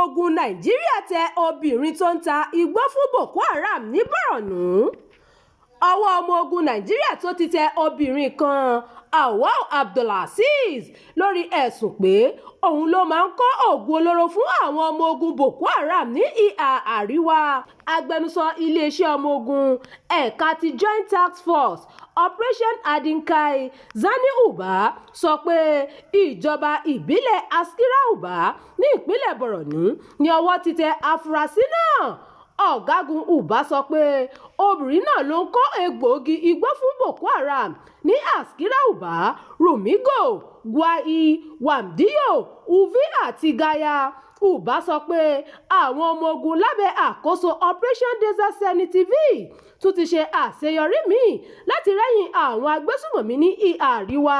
Ogun Nàìjíríà tẹ obìnrin tó ń ta igbó fún Boko Haram ní Borno. Ọwọ́ ọmọ ogun Nàìjíríà tó ti tẹ obìnrin kan, Auwal Abdulrazeez, lórí ẹ̀sùn pé òun ló máa ń kó oògùn olóró fún àwọn ọmọ ogun Boko Haram ní ìhà àríwá. Agbẹnusọ iléeṣẹ́ ọmọ ogun ẹ̀ka ti Joint Task Force Operation Hadin Kai, Sani Uba, sọ pé ìjọba ìbílẹ̀ Askira Uba ní ìpínlẹ̀ Borno ní ọwọ́ ti tẹ àfúrásì náà. Ọ̀gágun Uba sọ pé obìnrin náà ló ń kó egbòogi igbó fún Boko Haram ní Askira Uba, Rumigo, Gwayi, Wambiyo, Uvi àti Gaya. Uba sọ pé àwọn ọmọ ogun lábẹ́ àkóso Operation Desert Sanity V tún ti ṣe àṣeyọrí míì láti rẹ́yìn àwọn agbésùnmọ̀mí ní ìhà àríwá,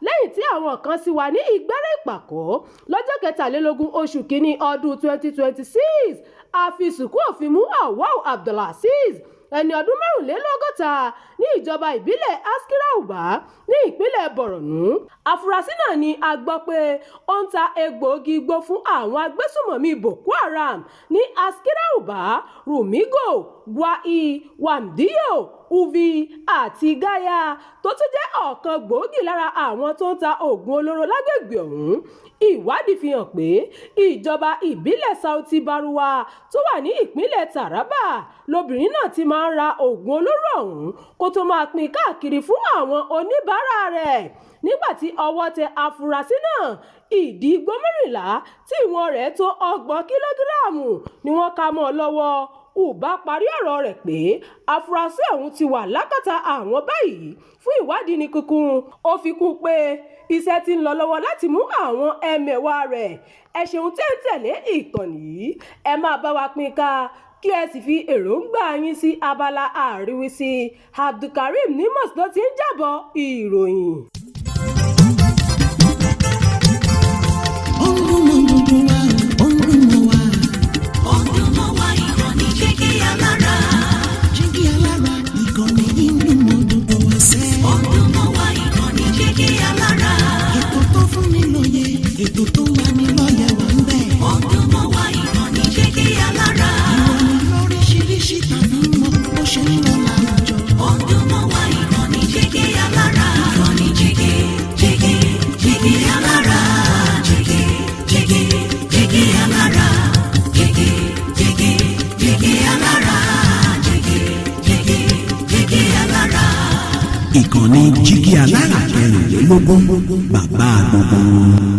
lẹ́yìn tí àwọn kan sì wà ní ìgbẹ́rẹ́ ìpàkọ́ lọ́jọ́ 23 oṣù kínní ọdún 2026. A fi ṣìkún òfin mú Auwal Abdulrazeez, ẹni ọdún 54, ní ìjọba ìbílẹ̀ Askira Uba ní ìpínlẹ̀ Borno. Àfúrásì náà ni a gbọ́ pé ó ń ta egbòogi igbó fún àwọn agbésùnmọ̀mí Boko Haram ní Askira Uba, Rumigo, Gwayi, Wambiyo, Uvi àti Gaya, tó tún jẹ́ ọ̀kan gbòógì lára àwọn tó ń ta oògùn olóró lágbègbè ọ̀hún. Ìwádìí fi hàn pé ìjọba ìbílẹ̀ Sauti Baruwa tó wà ní ìpínlẹ̀ Taraba lobìnrin náà ti máa ń ra oògùn olóró ọ̀hún kó tóó máa pín káàkiri fún àwọn oníbàárà rẹ̀. Nígbà tí ọwọ́ tẹ àfúrásì náà, ìdí igbó 14 tí ìwọ̀n rẹ̀ tó 30 kìlógíráàmù ni wọ́n kà mọ́ ọn lọ́wọ́. Uba parí ọ̀rọ̀ rẹ̀ pé àfúrásì ọ̀hún ti wà lákàtà àwọn báyìí fún ìwádìí ní kíkún. Ó fi kún un pé iṣẹ́ ti ń lọ lọ́wọ́ láti mú àwọn ẹmẹ̀wà rẹ̀. Ẹ ṣeun tẹ́ ń tẹ̀lé ìkànnì yìí. Ẹ máa bá wa pín ká, kí ẹ sì fi èròǹgbà yín sí abala àríwísí. Abdulkareem Nimos ló ti ń jábọ̀ ìròyìn. Ó ń dún mọ́ gbogbo wa, ó ń dún mọ́ wa. Ó ń dún mọ́ wa, ìkànnì Jígí Alára. Jígí Alára, ìkànnì yìí ń dún mọ́ gbogbo wa sẹ́. Ó ń dún mọ́ wa, ìkànnì Jígí Alára. Ètò tó fún ni lóye, ètò tó ń lani lọ́yẹ̀ wà ń bẹ̀. Ó ń dún mọ́ wa, ìkànnì Jígí Alára. Ìròyìn lóríṣiríṣi tàbí mọ́ bó ṣe ń lọ láwùjọ. Ó ń dún mọ́ wa, ìkànnì Jígí Alára. Ìkànnì Jígí, Jígí, Jígí Alára. Jígí, Jígí, Jígí Alára. Jígí, Jígí, Jígí Alára. Jígí, Jígí, Jígí Alára. Ìkànnì Jígí Alára 24, bàbá gbogbo wọn.